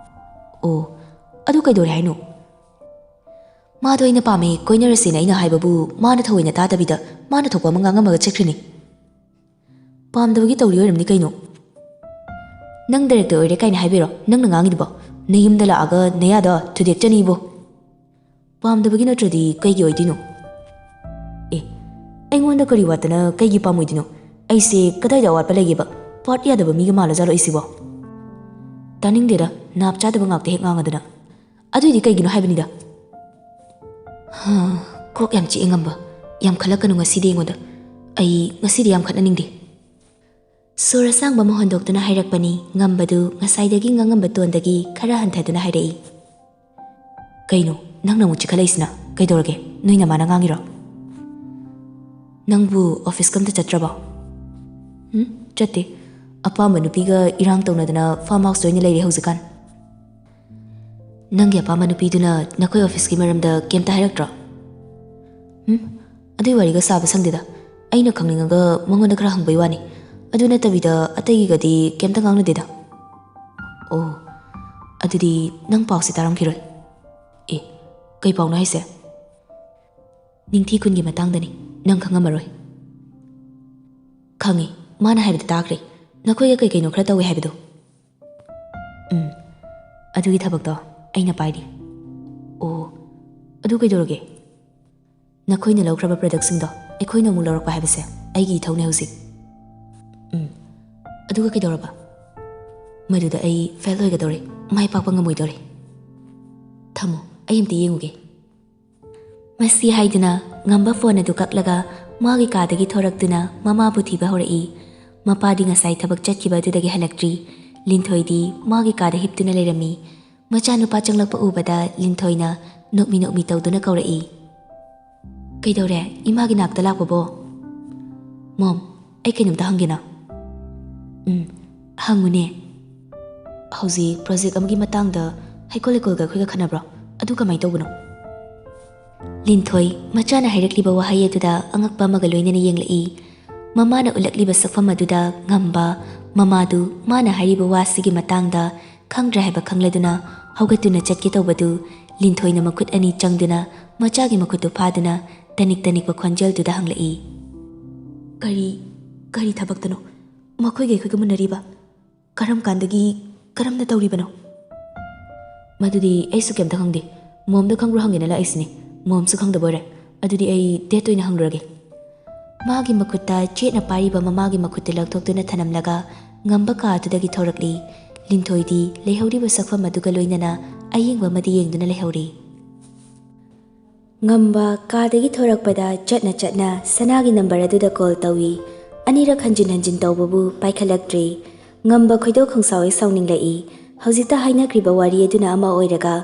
ꯑꯣ, ꯑꯗꯨ ꯀꯩꯗꯧꯔꯦ ꯍꯥꯏꯅꯣ? ꯃꯥꯗꯣ ꯑꯩꯅ ꯄꯥꯝꯃꯦ, ꯀꯣꯏꯅꯔꯁꯦꯅ ꯑꯩꯅ ꯍꯥꯏꯕꯕꯨ ꯃꯥꯅ ꯊꯑꯣꯏꯅ ꯇꯥꯗꯕꯤꯗ ꯃꯥꯅ ꯊꯣꯛꯄ ꯑꯃ ꯉꯥꯡꯉꯝꯃꯒ ꯆꯠꯈ꯭ꯔꯤꯅꯤ꯫ ꯄꯥꯝꯗꯕꯒꯤ ꯇꯧꯔꯤ ꯑꯣꯏꯔꯝꯅꯤ ꯀꯩꯅꯣ꯫ ꯅꯪ ꯗꯥꯏꯔꯦꯛꯇꯔ ꯑꯣꯏꯔꯦ ꯀꯥꯏꯅ ꯍꯥꯏꯕꯤꯔꯣ? ꯅꯪꯅ ꯉꯥꯡꯉꯤꯗꯨꯕꯣ? ꯅꯌꯨꯝꯗ ꯂꯥꯛꯑꯒ ꯅꯌꯥꯗꯣ ꯊꯨꯗꯦꯛꯆꯅꯤꯕꯣ꯫ ꯄꯥꯝꯗꯕꯒꯤ ꯅꯠꯇ꯭ꯔꯗꯤ ꯀꯩꯒꯤ ꯑꯣꯏꯗꯣꯏꯅꯣ? ꯑꯦ, ꯑꯩꯉꯣꯟꯗ ꯀꯔꯤ ꯋꯥꯠꯇꯅ ꯀꯩꯒꯤ ꯄꯥꯝꯃꯣꯏꯗꯣꯏꯅꯣ? ꯑꯩꯁꯦ ꯀꯗꯥꯏꯗ ꯑꯋꯥꯠꯄ ꯂꯩꯒꯦꯕ? ꯄꯥꯔꯠ ꯌꯥꯗꯕ ꯃꯤꯒ ꯃꯥꯜꯂꯖꯥꯠꯂꯣ ꯑꯩꯁꯤꯕꯣ? ꯇꯥꯅꯤꯡꯗꯦꯗ, ꯅꯥꯞ ꯆꯥꯗꯕ ꯉꯥꯛꯇ ꯍꯦꯛ ꯉꯥꯡꯉꯗꯅ꯫ ꯑꯗꯨꯏꯗꯤ ꯀꯩꯒꯤꯅꯣ ꯍꯥꯏꯕꯅꯤꯗ꯫ ꯍꯥ, ꯀꯣꯛ ꯌꯥꯝ ꯆꯤꯛꯑꯦ ꯉꯝꯕ꯫ ꯌꯥꯝ ꯈꯜꯂꯛꯀꯅꯨ ꯉꯁꯤꯗꯤ ꯑꯩꯉꯣꯟꯗ꯫ ꯑꯩ ꯉꯁꯤꯗꯤ ꯌꯥꯝ ꯈꯠꯅꯅꯤꯡꯗꯦ꯫ ꯁꯣꯔ ꯑꯁꯥꯡꯕ ꯑꯃ ꯍꯣꯟꯗꯣꯛꯇꯨꯅ ꯍꯥꯏꯔꯛꯄꯅꯤ꯫ ꯉꯝꯕꯗꯨ ꯉꯁꯥꯏꯗꯒꯤ ꯉꯥꯡꯉꯝꯕ ꯇꯣꯟꯗꯒꯤ ꯈꯔ ꯍꯟꯊꯗꯨꯅ ꯍꯥꯏꯔꯛꯏ꯫ ꯀꯩꯅꯣ, ꯅꯪꯅ ꯑꯃꯨꯛ ꯆꯤꯛꯈꯠꯂꯛꯏꯁꯤꯅ? ꯀꯩꯗꯧꯔꯒꯦ? ꯅꯣꯏ ꯅꯃꯥꯅ ꯉꯥꯡꯉꯤꯔꯣ? ꯅꯪꯕꯨ ꯑꯣꯐꯤꯁꯀ ꯑꯝꯇ ꯆꯠꯇ꯭ꯔꯕꯣ? ꯎꯝ, ꯆꯠꯇꯦ꯫ ꯑꯄꯥꯝꯕ ꯅꯨꯄꯤꯒ ꯏꯔꯥꯡ ꯇꯧꯅꯗꯅ ꯐꯥꯔꯝ ꯍꯥꯎꯁꯇ ꯑꯣꯏꯅ ꯂꯩꯔꯦ ꯍꯧꯖꯤꯛꯀꯥꯟ꯫ "ꯅꯪꯒꯤ ꯑꯄꯥꯝꯕ ꯅꯨꯄꯤꯗꯨꯅ ꯅꯈꯣꯏ ꯑꯣꯐꯤꯁꯀꯤ ꯃꯔꯝꯗ ꯀꯩꯝꯇ ꯍꯥꯏꯔꯛꯇ꯭ꯔꯣ?" "ꯎꯝ, ꯑꯗꯨꯏ ꯋꯥꯔꯤꯒ ꯁꯥꯕ ꯁꯪꯗꯦꯗ꯫ ꯑꯩꯅ ꯈꯪꯅꯤꯡꯉꯒ ꯃꯉꯣꯟꯗ ꯈꯔ ꯍꯪꯕꯩ ꯋꯥꯅꯤ꯫ ꯑꯗꯨ ꯅꯠꯇꯕꯤꯗ ꯑꯇꯩꯒꯤꯒꯗꯤ ꯀꯩꯝꯇ ꯉꯥꯡꯅꯗꯦꯗ꯫" "ꯑꯣ, ꯑꯗꯨꯗꯤ ꯅꯪ ꯄꯥꯎꯁꯦ ꯇꯥꯔꯝꯈꯤꯔꯣꯏ꯫ ꯑꯦ, ꯀꯩ ꯄꯥꯎꯅꯣ ꯍꯥꯏꯁꯦ?" "ꯅꯤꯡꯊꯤ ꯈꯨꯟꯒꯤ ꯃꯇꯥꯡꯗꯅꯤ, ꯅꯪ ꯈꯪꯉꯝꯃꯔꯣꯏ꯫" "ꯈꯪꯉꯤ, ꯃꯥꯅ ꯍꯥꯏꯕꯗ ꯇꯥꯈ꯭ꯔꯦ, ꯅꯈꯣꯏꯒ ꯀꯩ ꯀꯩꯅꯣ ꯈꯔ ꯇꯧꯋꯦ ꯍꯥꯏꯕꯗꯣ꯫" "ꯎꯝ, ꯑꯗꯨꯒꯤ ꯊꯕꯛꯇꯣ ꯑꯩꯅ ꯄꯥꯏꯔꯤ꯫" "ꯑꯣ, ꯑꯗꯨ ꯀꯩꯗꯧꯔꯒꯦ?" "ꯅꯈꯣꯏꯅ ꯂꯧꯈ꯭ꯔꯕ ꯄ꯭ꯔꯗꯛꯁꯤꯡꯗꯣ ꯑꯩꯈꯣꯏꯅ ꯑꯃꯨꯛ ꯂꯧꯔꯛꯄ ꯍꯥꯏꯕꯁꯦ ꯑꯩꯒꯤ ꯏꯊꯧꯅꯦ ꯍꯧꯖꯤꯛ꯫" "ꯎꯝ, ꯑꯗꯨꯒ ꯀꯩꯗꯧꯔꯕ?" "ꯃꯗꯨꯗ ꯑꯩ ꯐꯦꯜ ꯑꯣꯏꯒꯗꯧꯔꯦ, ꯃꯥꯏ ꯄꯥꯛꯄ ꯉꯝꯃꯣꯏꯗꯧꯔꯦ꯫" "ꯊꯝꯃꯣ, ꯑꯩ ꯑꯝꯇ ꯌꯦꯡꯉꯨꯒꯦ꯫" ꯃꯁꯤ ꯍꯥꯏꯗꯨꯅ ꯉꯝꯕ ꯐꯣꯟ ꯑꯗꯨ ꯀꯛꯂꯒ ꯃꯥꯒꯤ ꯀꯥꯗꯒꯤ ꯊꯣꯔꯛꯇꯨꯅ ꯃꯃꯥꯕꯨ ꯊꯤꯕ ꯍꯧꯔꯛꯏ꯫ ꯃꯄꯥꯗꯤ ꯉꯁꯥꯏ ꯊꯕꯛ ꯆꯠꯈꯤꯕ ꯑꯗꯨꯗꯒꯤ ꯍꯜꯂꯛꯇ꯭ꯔꯤ꯫ ꯂꯤꯟꯊꯣꯏꯗꯤ ꯃꯥꯒꯤ ꯀꯥꯗ ꯍꯤꯞꯇꯨꯅ ꯂꯩꯔꯝꯃꯤ꯫ ꯃꯆꯥꯅꯨꯄꯥ ꯆꯪꯂꯛꯄ ꯎꯕꯗ ꯂꯤꯟꯊꯣꯏꯅ ꯅꯣꯛꯃꯤ ꯅꯣꯛꯃꯤ ꯇꯧꯗꯨꯅ ꯀꯧꯔꯛꯏ꯫ "ꯀꯩꯗꯧꯔꯦ, ꯏꯃꯥꯒꯤ ꯅꯥꯛꯇ ꯂꯥꯛꯄꯕꯣ?" "ꯃꯣꯝ, ꯑꯩ ꯀꯩꯅꯣꯝꯇ ꯍꯪꯒꯦꯅ꯫" "ꯎꯝ, ꯍꯪꯉꯨꯅꯦ꯫" "ꯍꯧꯖꯤꯛ ꯄ꯭ꯔꯣꯖꯦꯛ ꯑꯃꯒꯤ ꯃꯇꯥꯡꯗ ꯍꯩꯀꯣꯜ ꯂꯩꯀꯣꯜꯒ ꯑꯩꯈꯣꯏꯒ ꯈꯟꯅꯕ꯭ꯔꯣ? ꯑꯗꯨ ꯀꯃꯥꯏꯅ ꯇꯧꯕꯅꯣ?" ꯂꯤꯟꯊꯣꯏ ꯃꯆꯥꯅ ꯍꯥꯏꯔꯛꯂꯤꯕ ꯋꯥꯍꯩ ꯑꯗꯨꯗ ꯑꯉꯛꯄ ꯑꯃꯒ ꯂꯣꯏꯅꯅ ꯌꯦꯡꯂꯛꯏ꯫ ꯃꯃꯥꯅ ꯎꯠꯂꯛꯂꯤꯕ ꯁꯛꯐꯝ ꯑꯗꯨꯗ ꯉꯝꯕ, ꯃꯃꯥꯗꯨ ꯃꯥꯅ ꯍꯥꯏꯔꯤꯕ ꯋꯥꯁꯤꯒꯤ ꯃꯇꯥꯡꯗ ꯈꯪꯗ꯭ꯔꯦ ꯍꯥꯏꯕ ꯈꯪꯂꯗꯨꯅ ꯍꯧꯒꯠꯇꯨꯅ ꯆꯠꯀꯦ ꯇꯧꯕꯗꯨ ꯂꯤꯟꯊꯣꯏꯅ ꯃꯈꯨꯠ ꯑꯅꯤ ꯆꯪꯗꯨꯅ ꯃꯆꯥꯒꯤ ꯃꯈꯨꯠꯇꯨ ꯐꯥꯗꯨꯅ ꯇꯅꯤꯛ ꯇꯅꯤꯛꯄ ꯈꯣꯟꯖꯦꯜꯗꯨꯗ ꯍꯪꯂꯛꯏ꯫ "ꯀꯔꯤ, ꯀꯔꯤ ꯊꯕꯛꯇꯅꯣ? ꯃꯈꯣꯏꯒ ꯑꯩꯈꯣꯏꯒ ꯃꯨꯟꯅꯔꯤꯕ? ꯀꯔꯝ ꯀꯥꯟꯗꯒꯤ, ꯀꯔꯝꯅ ꯇꯧꯔꯤꯕꯅꯣ?" "ꯃꯗꯨꯗꯤ ꯑꯩꯁꯨ ꯀꯩꯝꯇ ꯈꯪꯗꯦ꯫ ꯃꯣꯝꯗ ꯈꯪꯕ꯭ꯔꯣ ꯍꯪꯒꯦꯅ ꯂꯥꯛꯏꯁꯤꯅꯤ꯫ ꯃꯣꯝꯁꯨ ꯈꯪꯗꯕ ꯑꯣꯏꯔꯦ꯫ ꯑꯗꯨꯗꯤ ꯑꯩ ꯗꯦꯠꯇ ꯑꯣꯏꯅ ꯍꯪꯂꯨꯔꯒꯦ꯫" ꯃꯥꯒꯤ ꯃꯈꯨꯠꯇ ꯆꯦꯠꯅ ꯄꯥꯏꯔꯤꯕ ꯃꯃꯥꯒꯤ ꯃꯈꯨꯠꯇꯨ ꯂꯧꯊꯣꯛꯇꯨꯅ ꯊꯅꯝꯂꯒ ꯉꯝꯕ ꯀꯥ ꯑꯗꯨꯗꯒꯤ ꯊꯣꯔꯛꯂꯤ꯫ ꯂꯤꯟꯊꯣꯏꯗꯤ ꯂꯩꯍꯧꯔꯤꯕ ꯁꯛꯐꯝ ꯑꯗꯨꯒ ꯂꯣꯏꯅꯅ ꯑꯌꯦꯡꯕ ꯑꯃꯗꯤ ꯌꯦꯡꯗꯨꯅ ꯂꯩꯍꯧꯔꯤ꯫ ꯉꯝꯕ ꯀꯥꯗꯒꯤ ꯊꯣꯔꯛꯄꯗ ꯆꯠꯅ ꯆꯠꯅ ꯁꯅꯥꯒꯤ ꯅꯝꯕꯔ ꯑꯗꯨꯗ ꯀꯣꯜ ꯇꯧꯏ꯫ ꯑꯅꯤꯔꯛ ꯍꯟꯖꯤꯟ ꯍꯟꯖꯤꯟ ꯇꯧꯕꯕꯨ ꯄꯥꯏꯈꯠꯂꯛꯇ꯭ꯔꯦ꯫ ꯉꯝꯕ ꯈꯣꯏꯗꯧ ꯈꯪꯁꯥꯎ ꯍꯦꯛ ꯁꯥꯎꯅꯤꯡꯂꯛꯏ꯫ ꯍꯧꯖꯤꯛꯇ ꯍꯥꯏꯅꯈ꯭ꯔꯤꯕ ꯋꯥꯔꯤ ꯑꯗꯨꯅ ꯑꯃ ꯑꯣꯏꯔꯒ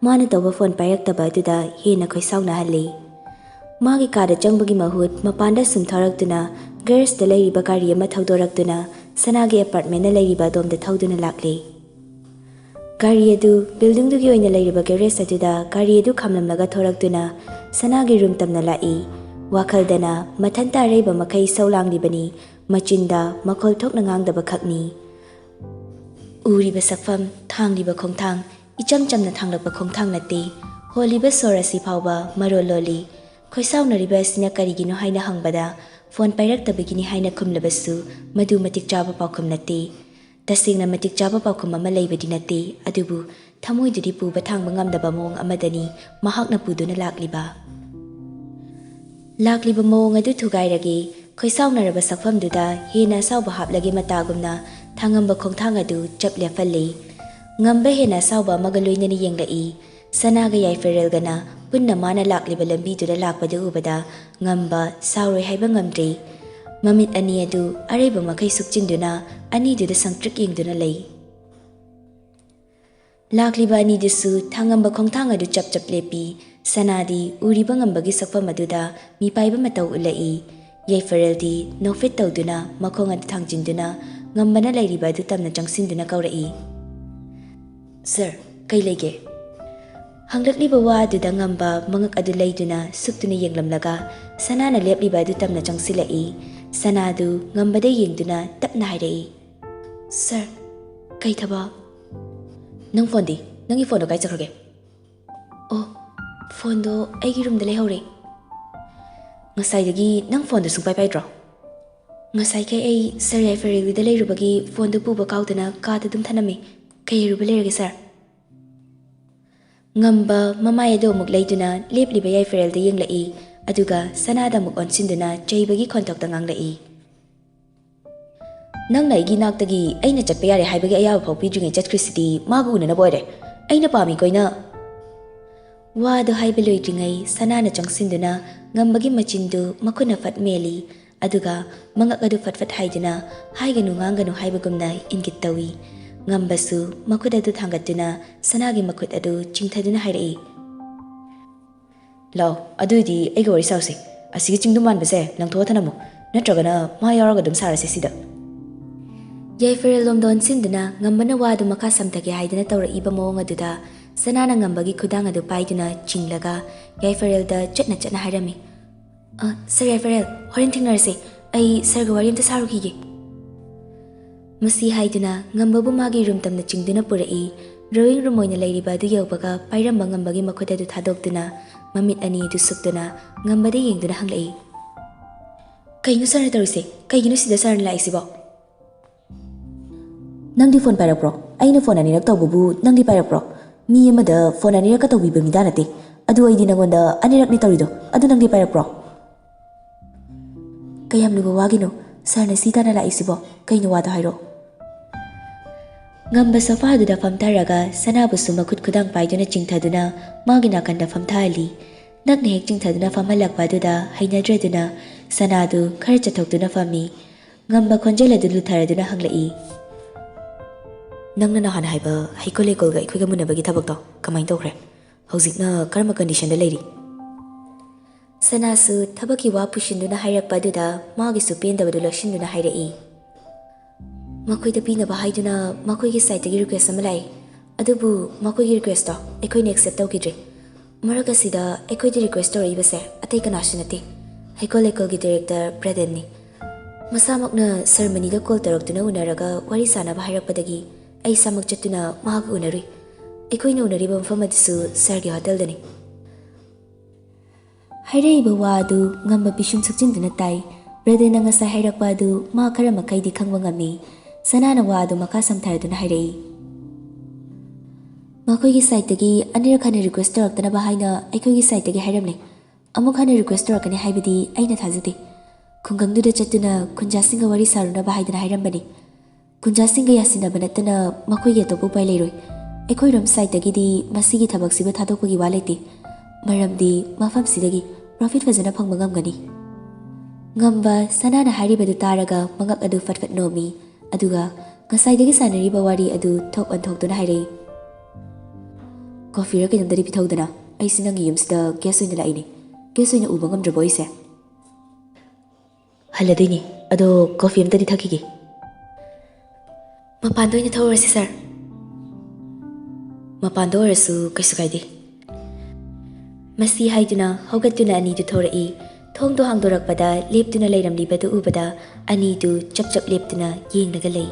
ꯃꯥꯅ ꯇꯧꯕ ꯐꯣꯟ ꯄꯥꯏꯔꯛꯇꯕ ꯑꯗꯨꯗ ꯍꯦꯟꯅ ꯈꯣꯏꯁꯥꯎꯅꯍꯜꯂꯤ꯫ ꯃꯥꯒꯤ ꯀꯥꯗ ꯆꯪꯕꯒꯤ ꯃꯍꯨꯠ ꯃꯄꯥꯟꯗ ꯁꯨꯝ ꯊꯣꯔꯛꯇꯨꯅ ꯒꯦꯔꯦꯖꯇ ꯂꯩꯔꯤꯕ ꯒꯥꯔꯤ ꯑꯃ ꯊꯧꯗꯣꯔꯛꯇꯨꯅ ꯁꯅꯥꯒꯤ ꯑꯦꯄꯥꯔꯠꯃꯦꯟꯗ ꯂꯩꯔꯤꯕ ꯑꯗꯣꯝꯗ ꯊꯧꯗꯨꯅ ꯂꯥꯛꯂꯤ꯫ ꯒꯥꯔꯤ ꯑꯗꯨ ꯕꯤꯜꯗꯤꯡꯗꯨꯒꯤ ꯑꯣꯏꯅ ꯂꯩꯔꯤꯕ ꯒꯦꯔꯦꯖ ꯑꯗꯨꯗ ꯒꯥꯔꯤ ꯑꯗꯨ ꯈꯥꯝꯂꯝꯂꯒ ꯊꯣꯔꯛꯇꯨꯅ ꯁꯅꯥꯒꯤ ꯔꯨꯝ ꯇꯝꯅ ꯂꯥꯛꯏ꯫ ꯋꯥꯈꯜꯗꯅ ꯃꯊꯟꯇ ꯑꯔꯩꯕ ꯃꯈꯩ ꯁꯧ ꯂꯥꯡꯂꯤꯕꯅꯤ꯫ ꯃꯆꯤꯟꯗ ꯃꯈꯣꯜ ꯊꯣꯛꯅ ꯉꯥꯡꯗꯕ ꯈꯛꯅꯤ꯫ ꯎꯔꯤꯕ ꯁꯛꯐꯝ, ꯊꯥꯡꯂꯤꯕ ꯈꯣꯡꯊꯥꯡ, ꯏꯆꯝ ꯆꯝꯅ ꯊꯥꯡꯂꯛꯄ ꯈꯣꯡꯊꯥꯡ ꯅꯠꯇꯦ꯫ ꯍꯣꯜꯂꯤꯕ ꯁꯣꯔ ꯑꯁꯤ ꯐꯥꯎꯕ ꯃꯔꯣꯜ ꯂꯣꯜꯂꯤ꯫ ꯈꯣꯏꯁꯥꯎꯅꯔꯤꯕ ꯑꯁꯤꯅ ꯀꯔꯤꯒꯤꯅꯣ ꯍꯥꯏꯅ ꯍꯪꯕꯗ, ꯐꯣꯟ ꯄꯥꯏꯔꯛꯇꯕꯒꯤꯅꯤ ꯍꯥꯏꯅ ꯈꯨꯝꯂꯕꯁꯨ, ꯃꯗꯨ ꯃꯇꯤꯛ ꯆꯥꯕ ꯄꯥꯎꯈꯨꯝ ꯅꯠꯇꯦ꯫ ꯇꯁꯦꯡꯅ ꯃꯇꯤꯛ ꯆꯥꯕ ꯄꯥꯎꯈꯨꯝ ꯑꯃ ꯂꯩꯕꯗꯤ ꯅꯠꯇꯦ, ꯑꯗꯨꯕꯨ ꯊꯃꯣꯏꯗꯨꯗꯤ ꯄꯨꯕ ꯊꯥꯡꯕ ꯉꯝꯗꯕ ꯃꯑꯣꯡ ꯑꯃꯗꯅꯤ ꯃꯍꯥꯛꯅ ꯄꯨꯗꯨꯅ ꯂꯥꯛꯂꯤꯕ꯫ ꯂꯥꯛꯂꯤꯕ ꯃꯑꯣꯡ ꯑꯗꯨ ꯊꯨꯒꯥꯏꯔꯒꯦ꯫ ꯈꯣꯏꯁꯥꯎꯅꯔꯕ ꯁꯛꯐꯝꯗꯨꯗ ꯍꯦꯟꯅ ꯑꯁꯥꯎꯕ ꯍꯥꯞꯂꯒꯦ ꯃꯇꯥꯒꯨꯝꯅ ꯊꯥꯡꯉꯝꯕ ꯈꯣꯡꯊꯥꯡ ꯑꯗꯨ ꯆꯞ ꯂꯦꯞꯍꯜꯂꯤ꯫ ꯉꯝꯕ ꯍꯦꯟꯅ ꯑꯁꯥꯎꯕ ꯑꯃꯒ ꯂꯣꯏꯅꯅ ꯌꯦꯡꯂꯛꯏ꯫ ꯁꯅꯥꯒ ꯌꯥꯏꯐꯔꯦꯜꯒꯅ ꯄꯨꯟꯅ ꯃꯥꯅ ꯂꯥꯛꯂꯤꯕ ꯂꯝꯕꯤꯗꯨꯗ ꯂꯥꯛꯄꯗꯨ ꯎꯕꯗ ꯉꯝꯕ ꯁꯥꯎꯔꯣꯏ ꯍꯥꯏꯕ ꯉꯝꯗ꯭ꯔꯤ꯫ ꯃꯃꯤꯠ ꯑꯅꯤ ꯑꯗꯨ ꯑꯔꯩꯕ ꯃꯈꯩ ꯁꯨꯞꯆꯤꯟꯗꯨꯅ ꯑꯅꯤꯗꯨꯗ ꯁꯪꯇ꯭ꯔꯤꯛ ꯌꯦꯡꯗꯨꯅ ꯂꯩ꯫ ꯂꯥꯛꯂꯤꯕ ꯑꯅꯤꯗꯨꯁꯨ ꯊꯥꯡꯉꯝꯕ ꯈꯣꯡꯊꯥꯡ ꯑꯗꯨ ꯆꯞ ꯆꯞ ꯂꯦꯞꯄꯤ꯫ ꯁꯅꯥꯗꯤ ꯎꯔꯤꯕ ꯉꯝꯕꯒꯤ ꯁꯛꯐꯝ ꯑꯗꯨꯗ ꯃꯤꯄꯥꯏꯕ ꯃꯇꯧ ꯎꯠꯂꯛꯏ꯫ ꯌꯥꯏꯐꯔꯦꯜꯗꯤ ꯅꯣꯛꯐꯦꯠ ꯇꯧꯗꯨꯅ ꯃꯈꯣꯡ ꯑꯗꯨ ꯊꯥꯡꯖꯤꯟꯗꯨꯅ ꯉꯝꯕꯅ ꯂꯩꯔꯤꯕ ꯑꯗꯨ ꯇꯝꯅ ꯆꯪꯁꯤꯟꯗꯨꯅ ꯀꯧꯔꯛꯏ, "ꯁꯔ, ꯀꯩ ꯂꯩꯒꯦ?" ꯍꯪꯂꯛꯂꯤꯕ ꯋꯥ ꯑꯗꯨꯗ ꯉꯝꯕ ꯃꯉꯛ ꯑꯗꯨ ꯂꯩꯗꯨꯅ ꯁꯨꯞꯇꯨꯅ ꯌꯦꯡꯂꯝꯂꯒ ꯁꯅꯥꯅ ꯂꯦꯞꯂꯤꯕ ꯑꯗꯨ ꯇꯝꯅ ꯆꯪꯁꯤꯜꯂꯛꯏ꯫ ꯁꯅꯥꯗꯨ ꯉꯝꯕꯗ ꯌꯦꯡꯗꯨꯅ ꯇꯞꯅ ꯍꯥꯏꯔꯛꯏ, "ꯁꯔ, ꯀꯩ ꯊꯕꯛ?" "ꯅꯪ ꯐꯣꯟꯗꯤ? ꯅꯪꯒꯤ ꯐꯣꯟꯗꯣ ꯀꯥꯏ ꯆꯠꯈ꯭ꯔꯒꯦ?" "ꯑꯣ, ꯐꯣꯟꯗꯣ ꯑꯩꯒꯤ ꯔꯨꯝꯗ ꯂꯩꯍꯧꯔꯦ꯫" "ꯉꯁꯥꯏꯗꯒꯤ ꯅꯪ ꯐꯣꯟꯗꯣ ꯁꯨꯡꯄꯥꯏ ꯄꯥꯏꯗ꯭ꯔꯣ?" "ꯉꯁꯥꯏꯈꯩ ꯑꯩ ꯁꯔ ꯌꯥꯏꯐꯔꯦꯜꯒꯤꯗ ꯂꯩꯔꯨꯕꯒꯤ ꯐꯣꯟꯗꯣ ꯄꯨꯕ ꯀꯥꯎꯗꯅ ꯀꯥꯗ ꯑꯗꯨꯝ ꯊꯅꯝꯃꯤ꯫ ꯀꯩ ꯑꯔꯨꯕ ꯂꯩꯔꯒꯦ, ꯁꯔ?" ꯉꯝꯕ ꯃꯃꯥꯏ ꯑꯗꯨ ꯑꯃꯨꯛ ꯂꯩꯗꯨꯅ ꯂꯦꯞꯂꯤꯕ ꯌꯥꯏꯐꯔꯦꯜꯗ ꯌꯦꯡꯂꯛꯏ, ꯑꯗꯨꯒ ꯁꯅꯥꯗ ꯑꯃꯨꯛ ꯑꯣꯟꯁꯤꯟꯗꯨꯅ ꯆꯩꯕꯒꯤ ꯈꯣꯟꯊꯣꯛꯇ ꯉꯥꯡꯂꯛꯏ, "ꯅꯪꯅ ꯑꯩꯒꯤ ꯅꯥꯛꯇꯒꯤ ꯑꯩꯅ ꯆꯠꯄ ꯌꯥꯔꯦ ꯍꯥꯏꯕꯒꯤ ꯑꯌꯥꯕ ꯐꯥꯎ ꯄꯤꯗ꯭ꯔꯤꯉꯩ ꯆꯠꯈ꯭ꯔꯤꯁꯤꯗꯤ ꯃꯥꯒ ꯎꯅꯅꯕ ꯑꯣꯏꯔꯦ꯫ ꯑꯩꯅ ꯄꯥꯝꯃꯤ ꯀꯣꯏꯅ꯫" ꯋꯥꯗꯨ ꯍꯥꯏꯕ ꯂꯣꯏꯗ꯭ꯔꯤꯉꯩ ꯁꯅꯥꯅ ꯆꯪꯁꯤꯟꯗꯨꯅ ꯉꯝꯕꯒꯤ ꯃꯆꯤꯟꯗꯨ ꯃꯈꯨꯠꯅ ꯐꯠ ꯃꯦꯜꯂꯤ, ꯑꯗꯨꯒ ꯃꯉꯛ ꯑꯗꯨ ꯐꯠ ꯐꯠ ꯍꯥꯏꯗꯨꯅ ꯍꯥꯏꯒꯅꯨ ꯉꯥꯡꯒꯅꯨ ꯍꯥꯏꯕꯒꯨꯝꯅ ꯏꯪꯒꯤꯠ ꯇꯧꯏ꯫ ꯉꯝꯕꯁꯨ ꯃꯈꯨꯠ ꯑꯗꯨ ꯊꯥꯡꯒꯠꯇꯨꯅ ꯁꯅꯥꯒꯤ ꯃꯈꯨꯠ ꯑꯗꯨ ꯆꯤꯡꯊꯗꯨꯅ ꯍꯥꯏꯔꯛꯏ, "ꯂꯥꯛꯑꯣ, ꯑꯗꯨꯏꯗꯤ ꯑꯩꯒ ꯋꯥꯔꯤ ꯁꯥꯎꯁꯤ꯫ ꯑꯁꯤꯒꯤ ꯆꯤꯡꯗꯨ ꯃꯥꯟꯕꯁꯦ ꯂꯪꯊꯣꯛꯑ ꯊꯅꯝꯃꯨ, ꯅꯠꯇ꯭ꯔꯒꯅ ꯃꯥ ꯌꯥꯎꯔꯒ ꯑꯗꯨꯝ ꯁꯥꯔꯁꯤ ꯁꯤꯗ꯫" ꯌꯥꯏꯐꯔꯦꯜ ꯂꯣꯝꯗ ꯑꯣꯟꯁꯤꯟꯗꯨꯅ ꯉꯝꯕꯅ ꯋꯥꯗꯨ ꯃꯈꯥ ꯁꯝꯊꯒꯦ ꯍꯥꯏꯗꯅ ꯇꯧꯔꯛꯏꯕ ꯃꯑꯣꯡ ꯑꯗꯨꯗ ꯁꯅꯥꯅ ꯉꯝꯕꯒꯤ ꯈꯨꯗꯥꯡ ꯑꯗꯨ ꯄꯥꯏꯗꯨꯅ ꯆꯤꯡꯂꯒ ꯌꯥꯏꯐꯔꯦꯜꯗ ꯆꯠꯅ ꯆꯠꯅ ꯍꯥꯏꯔꯝꯃꯤ, "ꯑ, ꯁꯥꯔ ꯌꯥꯏꯐꯔꯦꯜ, ꯍꯣꯔꯦꯟ ꯊꯦꯡꯅꯔꯁꯦ꯫ ꯑꯩ ꯁꯥꯔꯒ ꯋꯥꯔꯤ ꯑꯝꯇ ꯁꯥꯔꯨꯈꯤꯒꯦ꯫" ꯃꯁꯤ ꯍꯥꯏꯗꯨꯅ ꯉꯝꯕꯕꯨ ꯃꯥꯒꯤ ꯔꯨꯝ ꯇꯝꯅ ꯆꯤꯡꯗꯨꯅ ꯄꯨꯔꯛꯏ꯫ ꯗ꯭ꯔꯣꯋꯤꯡ ꯔꯨꯝ ꯑꯣꯏꯅ ꯂꯩꯔꯤꯕ ꯑꯗꯨ ꯌꯧꯕꯒ ꯄꯥꯏꯔꯝꯕ ꯉꯝꯕꯒꯤ ꯃꯈꯨꯠ ꯑꯗꯨ ꯊꯥꯗꯣꯛꯇꯨꯅ ꯃꯃꯤꯠ ꯑꯅꯤ ꯑꯗꯨ ꯁꯨꯛꯇꯨꯅ ꯉꯝꯕꯗ ꯌꯦꯡꯗꯨꯅ ꯍꯪꯂꯛꯏ, "ꯀꯩꯅꯣ ꯁꯥꯔꯅ ꯇꯧꯔꯤꯁꯦ? ꯀꯩꯒꯤꯅꯣ ꯁꯤꯗ ꯁꯥꯔꯅ ꯂꯥꯛꯏꯁꯤꯕꯣ?" "ꯅꯪꯗꯤ ꯐꯣꯟ ꯄꯥꯏꯔꯛꯄ꯭ꯔꯣ? ꯑꯩꯅ ꯐꯣꯟ ꯑꯅꯤꯔꯛ ꯇꯧꯕꯕꯨ ꯅꯪꯗꯤ ꯄꯥꯏꯔꯛꯄ꯭ꯔꯣ? ꯃꯤ ꯑꯃꯗ ꯐꯣꯟ ꯑꯅꯤꯔꯛꯀ ꯇꯧꯕꯤꯕ ꯃꯤꯗꯥ ꯅꯠꯇꯦ꯫ ꯑꯗꯨ ꯑꯩꯗꯤ ꯅꯪꯉꯣꯟꯗ ꯑꯅꯤꯔꯛꯅꯤ ꯇꯧꯔꯤꯗꯣ, ꯑꯗꯨ ꯅꯪꯗꯤ ꯄꯥꯏꯔꯛꯄ꯭ꯔꯣ?" "ꯀꯌꯥꯝ ꯂꯨꯕ ꯋꯥꯒꯤꯅꯣ ꯁꯥꯔꯅ ꯁꯤ ꯇꯥꯟꯅ ꯂꯥꯛꯏꯁꯤꯕꯣ? ꯀꯩꯅꯣ ꯋꯥꯗꯣ ꯍꯥꯏꯔꯛꯑꯣ꯫" ꯉꯝꯕ ꯁꯣꯐꯥꯗꯨꯗ ꯐꯝꯊꯔꯒ ꯁꯅꯥꯕꯨꯁꯨ ꯃꯈꯨꯠ ꯈꯨꯗꯥꯡ ꯄꯥꯏꯗꯨꯅ ꯆꯤꯡꯊꯗꯨꯅ ꯃꯥꯒꯤ ꯅꯥꯀꯟꯗ ꯐꯝꯊꯍꯜꯂꯤ꯫ ꯅꯛꯅ ꯍꯦꯛ ꯆꯤꯡꯊꯗꯨꯅ ꯐꯝꯍꯜꯂꯛꯄ ꯑꯗꯨꯗ ꯍꯩꯅꯗ꯭ꯔꯗꯨꯅ ꯁꯅꯥꯗꯨ ꯈꯔ ꯆꯠꯊꯣꯛꯇꯨꯅ ꯐꯝꯃꯤ꯫ ꯉꯝꯕ ꯈꯣꯟꯖꯦꯜ ꯑꯗꯨ ꯂꯨꯊꯔꯗꯨꯅ ꯍꯪꯂꯛꯏ, "ꯅꯪꯅ ꯅꯍꯥꯟ ꯍꯥꯏꯕ ꯍꯩꯀꯣꯜ ꯂꯩꯀꯣꯜꯒ ꯑꯩꯈꯣꯏꯒ ꯃꯨꯟꯅꯕꯒꯤ ꯊꯕꯛꯇꯣ ꯀꯃꯥꯏꯅ ꯇꯧꯈ꯭ꯔꯦ? ꯍꯧꯖꯤꯛꯅ ꯀꯔꯝꯕ ꯀꯟꯗꯤꯁꯟꯗ ꯂꯩꯔꯤ?" ꯁꯅꯥꯁꯨ ꯊꯕꯛꯀꯤ ꯋꯥ ꯄꯨꯁꯤꯟꯗꯨꯅ ꯍꯥꯏꯔꯛꯄ ꯑꯗꯨꯗ ꯃꯥꯒꯤꯁꯨ ꯄꯦꯟꯗꯕꯗꯨ ꯂꯧꯁꯤꯟꯗꯨꯅ ꯍꯥꯏꯔꯛꯏ, "ꯃꯈꯣꯏꯗ ꯄꯤꯅꯕ ꯍꯥꯏꯗꯨꯅ ꯃꯈꯣꯏꯒꯤ ꯁꯥꯏꯠꯇꯒꯤ ꯔꯤꯀ꯭ꯋꯦꯁ ꯑꯃ ꯂꯥꯛꯏ꯫ ꯑꯗꯨꯕꯨ ꯃꯈꯣꯏꯒꯤ ꯔꯤꯀ꯭ꯋꯦꯁꯇꯣ ꯑꯩꯈꯣꯏꯅ ꯑꯦꯛꯁꯦꯞ ꯇꯧꯈꯤꯗ꯭ꯔꯦ꯫ ꯃꯔꯛ ꯑꯁꯤꯗ ꯑꯩꯈꯣꯏꯗ ꯔꯤꯀ꯭ꯋꯦꯁ ꯇꯧꯔꯛꯏꯕꯁꯦ ꯑꯇꯩ ꯀꯅꯥꯁꯨ ꯅꯠꯇꯦ, ꯍꯩꯀꯣꯜ ꯂꯩꯀꯣꯜꯒꯤ ꯗꯥꯏꯔꯦꯛꯇꯔ ꯕ꯭ꯔꯦꯗꯟꯅꯤ꯫ ꯃꯁꯥꯃꯛꯅ ꯁꯔꯃꯅꯤꯗ ꯀꯣꯜ ꯇꯧꯔꯛꯇꯨꯅ ꯎꯅꯔꯒ ꯋꯥꯔꯤ ꯁꯥꯅꯕ ꯍꯥꯏꯔꯛꯄꯗꯒꯤ ꯑꯩ ꯏꯁꯥꯃꯛ ꯆꯠꯇꯨꯅ ꯃꯍꯥꯛꯀ ꯎꯅꯔꯨꯏ꯫ ꯑꯩꯈꯣꯏꯅ ꯎꯅꯔꯤꯕ ꯃꯐꯝ ꯑꯗꯨꯁꯨ ꯁꯥꯔꯒꯤ ꯍꯣꯇꯦꯜꯗꯅꯤ꯫" ꯍꯥꯏꯔꯛꯏꯕ ꯋꯥ ꯑꯗꯨ ꯉꯝꯕ ꯄꯤꯁꯨꯝ ꯁꯨꯛꯆꯤꯟꯗꯨꯅ ꯇꯥꯏ꯫ ꯕ꯭ꯔꯦꯗꯟꯅ ꯉꯁꯥꯏ ꯍꯥꯏꯔꯛꯄ ꯑꯗꯨ ꯃꯥ ꯈꯔ ꯃꯈꯩꯗꯤ ꯈꯪꯕ ꯉꯝꯃꯤ꯫ ꯁꯅꯥꯅ ꯋꯥ ꯑꯗꯨ ꯃꯈꯥ ꯁꯝꯊꯔꯗꯨꯅ ꯍꯥꯏꯔꯛꯏ, "ꯃꯈꯣꯏꯒꯤ ꯁꯥꯏꯠꯇꯒꯤ ꯑꯅꯤꯔꯛ ꯍꯟꯅ ꯔꯤꯀ꯭ꯋꯦꯁ ꯇꯧꯔꯛꯇꯅꯕ ꯍꯥꯏꯅ ꯑꯩꯈꯣꯏꯒꯤ ꯁꯥꯏꯠꯇꯒꯤ ꯍꯥꯏꯔꯝꯂꯦ꯫ ꯑꯃꯨꯛ ꯍꯟꯅ ꯔꯤꯀ꯭ꯋꯦꯁ ꯇꯧꯔꯛꯀꯅꯤ ꯍꯥꯏꯕꯗꯤ ꯑꯩꯅ ꯊꯥꯖꯗꯦ꯫ ꯈꯨꯡꯒꯪꯗꯨꯗ ꯆꯠꯇꯨꯅ ꯈꯨꯟꯖꯥꯁꯤꯡꯒ ꯋꯥꯔꯤ ꯁꯥꯔꯨꯅꯕ ꯍꯥꯏꯗꯅ ꯍꯥꯏꯔꯝꯕꯅꯤ꯫ ꯈꯨꯟꯖꯥꯁꯤꯡꯒ ꯌꯥꯁꯤꯟꯅꯕ ꯅꯠꯇꯅ ꯃꯈꯣꯏꯒꯤ ꯑꯇꯣꯞꯄ ꯎꯄꯥꯏ ꯂꯩꯔꯣꯏ꯫ ꯑꯩꯈꯣꯏꯔꯣꯝ ꯁꯥꯏꯠꯇꯒꯤꯗꯤ ꯃꯁꯤꯒꯤ ꯊꯕꯛꯁꯤꯕꯨ ꯊꯥꯗꯣꯛꯄꯒꯤ ꯋꯥ ꯂꯩꯇꯦ, ꯃꯔꯝꯗꯤ ꯃꯐꯝꯁꯤꯗꯒꯤ ꯄ꯭ꯔꯣꯐꯤꯠ ꯐꯖꯅ ꯐꯪꯕ ꯉꯝꯒꯅꯤ꯫" ꯉꯝꯕ ꯁꯅꯥꯅ ꯍꯥꯏꯔꯤꯕꯗꯨ ꯇꯥꯔꯒ ꯃꯉꯛ ꯑꯗꯨ ꯐꯠ ꯐꯠ ꯅꯣꯝꯃꯤ, ꯑꯗꯨꯒ ꯉꯁꯥꯏꯗꯒꯤ ꯁꯥꯟꯅꯔꯤꯕ ꯋꯥꯔꯤ ꯑꯗꯨ ꯊꯣꯛ ꯑꯣꯟꯊꯣꯛꯇꯨꯅ ꯍꯥꯏꯔꯛꯏ, "ꯀꯣꯐꯤꯔ ꯀꯩꯅꯣꯝꯇꯗꯤ ꯄꯤꯊꯧꯗꯅ, ꯑꯩꯁꯦ ꯅꯪꯒꯤ ꯌꯨꯝꯁꯤꯗ ꯒꯦꯁ ꯑꯣꯏꯅ ꯂꯥꯛꯏꯅꯦ꯫ ꯒꯦꯁ ꯑꯣꯏꯅ ꯎꯕ ꯉꯝꯗ꯭ꯔꯕꯣ ꯑꯩꯁꯦ?" "ꯍꯜꯂꯗꯣꯏꯅꯤ, ꯑꯗꯣ ꯀꯣꯐꯤ ꯑꯝꯇꯗꯤ ꯊꯛꯈꯤꯒꯦ꯫" ꯃꯄꯥꯟꯗ ꯑꯣꯏꯅ ꯊꯧꯔꯁꯤ, ꯁꯥꯔ꯫ ꯃꯄꯥꯟꯗ ꯑꯣꯏꯔꯁꯨ ꯀꯩꯁꯨ ꯀꯥꯏꯗꯦ꯫ ꯃꯁꯤ ꯍꯥꯏꯗꯨꯅ ꯍꯧꯒꯠꯇꯨꯅ ꯑꯅꯤꯗꯨ ꯊꯧꯔꯛꯏ꯫ ꯊꯣꯡꯗꯣ ꯍꯥꯡꯗꯣꯔꯛꯄꯗ ꯂꯦꯞꯇꯨꯅ ꯂꯩꯔꯝꯂꯤꯕꯗꯨ ꯎꯕꯗ ꯑꯅꯤꯗꯨ ꯆꯞ ꯆꯞ ꯂꯦꯞꯇꯨꯅ ꯌꯦꯡꯂꯒ ꯂꯩ꯫